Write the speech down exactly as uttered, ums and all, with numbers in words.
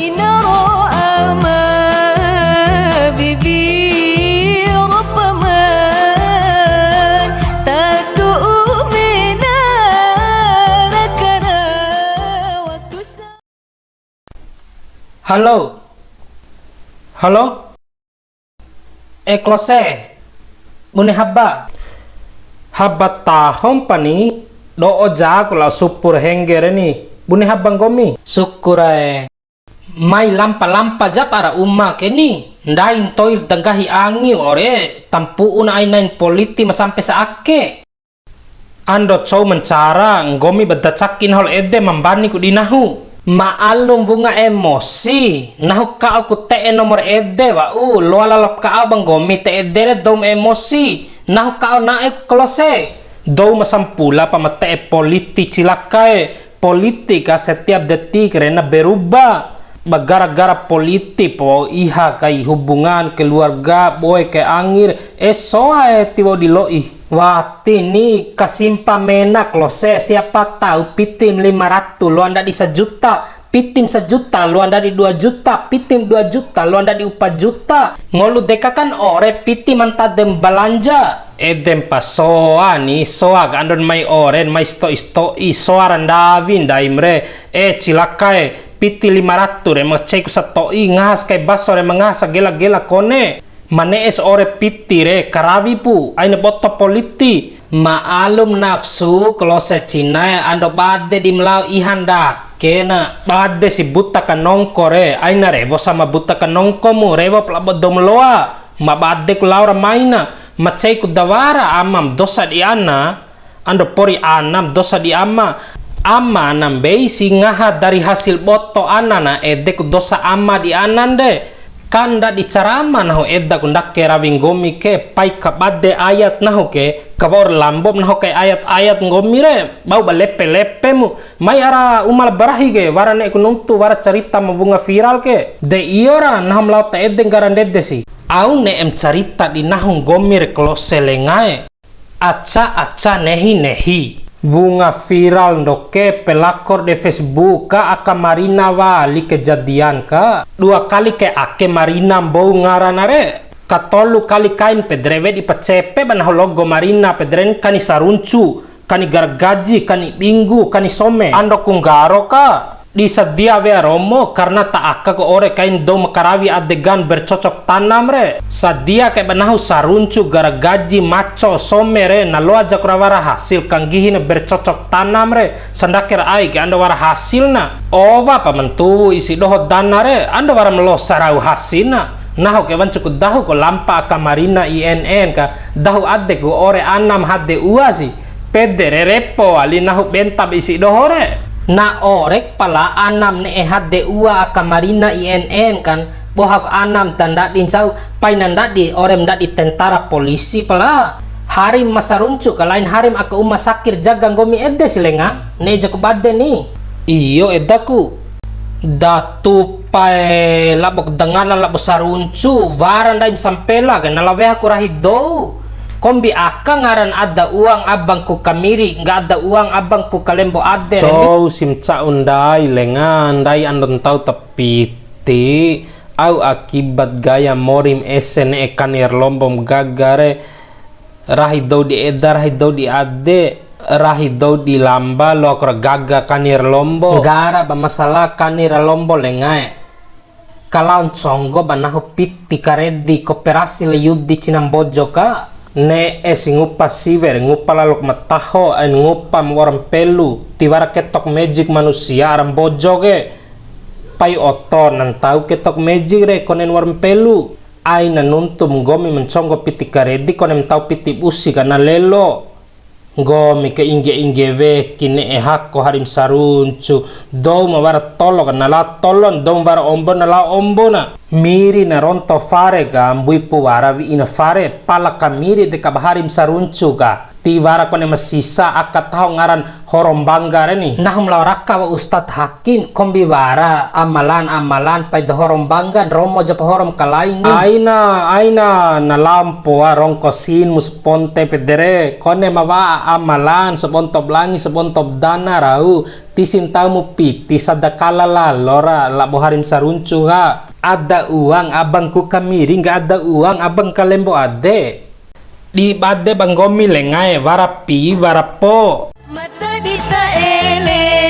Ina ro ama, bibi ro paman, ta tu'u mena ra kara waktu sa- Halo. Halo. E Klose, bune haba. Haba tahompa ni, do'o jaku lao supu ra hengge re ni, bune haba nggomi. Sukura e. Mai lampa-lampa japa ara uma ke ni, ndai ntoir da nggahi angi ore, tampu'u na ai nain politi ma sampe sa ake. Ando cou ma ncara, nggomi ba da caki nahu la ede ma mbani ku di nahu. Ma'alum wunga emosi, nahu ka'o ku te'e nomor ede wa'u, loa lalop ka'o ba nggomi te ede re dou ma emosi, nahu ka'o na'e ku Klose. Dou ma sampula pa ma te'e politi cilaka e, politik ka setiap detik re na berubah. Ba gara-gara politik po iha kai hubungan keluarga boe kai angir, e soa e tiwa'u di lo'i. Wati ni kasimpa mena Klose, siapa tahu pitim lima ratu loa ndadi sajuta, pitim sajuta loa ndadi dua juta, pitim dua juta loa ndadi upa juta. Ngolu deka kan ore piti mantadem balanja. Edem pa soa ni, soa ka andon mai oren, mai sato'i-sato'i, soa ra ndawi ndaim re. E cilaka e, piti lima ratu re ma ceiku sato'i, ngahas kai baso re ma ngahas sagela-gela kone. Ma ne'es ore piti re karawi pu, aina boto politi. Ma'alum nafsu Klose cina e, ando bade di ma lao iha ndake na. Bade si buta kanongko re, aina rewo sama buta kanongko mu, rewo pa labo dou ma loa. Ma bade ku lao ra maina, ma ceiku da wara amam dosa di ana. Ando pori anam dosa di ama. Ama na mbei si ngaha dari hasil boto ana na ede ku dosa ama di anan de. Kan ndadi carama nahu eda ku ndake rawi nggomi ke, pai ka bade ayat nahu ke, ka wa'ur lambom nahu kai ayat-ayat nggomi re, bau ba lepe-lepe mu. Mai ara uma la Barahi ke, wara ne'e ku nuntu, wara carita ma wunga viral ke. De iyo ra, nahu ma lao ta ede nggara ndede si. Au ne'em carita di nahu nggomi re Klose lenga e. Aca-aca nehi-nehi. Wunga viral ndoke pelakor de Facebook ka aka Marina wali kejadian ka. Dua kali ke ake Marina mbou ngarana re. Katolu kali kain pede re wedi pa cepe ba nahu logo Marina pede re kani saruncu, kani garagaji, kani binggu, kani some. Ando ku nggaro ka. Di sadia wea romo, karena ta aka ku ore kain dou ma karawi adegan bercocok tanam re. Sadia kai ba nahu saruncu, garagaji, maco, some re, na loa jaku ra wara hasil kanggihi na bercocok tanam re. Sandake ra ai ke ando wara hasil na. Owa pa ma ntuwu isi doho dana re, ando wara ma losa rau hasil na. Nahu ke wancuku dahu ku lampa aka Marina I N N ka, dahu adeku ore anam hade ua si. Pede re repo wali nahu benta ba isi doho re. Na orek pala anam ne'e hade ua aka Marina I N N kan, bohak anam ta ndadi ncau, pai na ndadi orem ndadi tentara polisi pala. Harim ma saruncu ka lain harim aka uma sakir jaga nggomi ede si lenga, ne'e jaku bade ni. Iyo edaku. Datupae labo dangana labo saruncu, wara ndaim sampela ke, na lao wehaku rahi dou. Kombi aka ngaran ada uang abangku kamiri, nggak ada uang abangku kalembo ade re ni. Cou sim ca'u ndai lenga, ndai ando ntau ta piti, au akibat gaya morim ese ne'e kani ra lombom gaga re, rahi dou di eda, rahi dou di ade, rahi dou di lamba, loaku ra gaga kani ra lombo. Nggara ba masalah kani ra lombo lengae. Kalaon conggo ba nahu piti karedi koperasi la Yudi cina Mbojo ka. Ne'e si ngupa siwe re, ngupa lalok ma taho, ain ngupa ma wara mpelu, tiwara ketok magic manusia ara Mbojo ke. Pai oto na ntau ketok magic re, konen wara mpelu. Aina nuntum nggomi ma nconggo piti karedi, kone ma ntau piti busi ka na lelo. Nggomi ke ingge-ingge weki ne'e hako harim saruncu, dou ma wara tolo ka na lao tolon, dou ma wara ombo na lao ombona. Miri na ronto fare ka, mbuipu wara wi'ina fare, pala kamiri deka ba harim saruncu ka. Tiwara kone ma sisa aka taho ngaran horo mbangga re ni. Nahu ma lao raka wa Ustad Hakim, kombi wara amalan, amalan, pai da horo mbangga, romo japa horo ma kalai ni. Aina, aina, na lao mpoa rongko sin mu saponte pede re, kone ma wa'a amalan, sabonto ba langi, sabonto ba dana rau, tisi ntau mu piti, sada kala lalo ra, labo hari ma saruncu ka. Ada uang abang ku kamiri, nggak ada uang abang kalembo ade. Di bade ba nggomi lengae, wara pi, wara po. Mata di ta ele.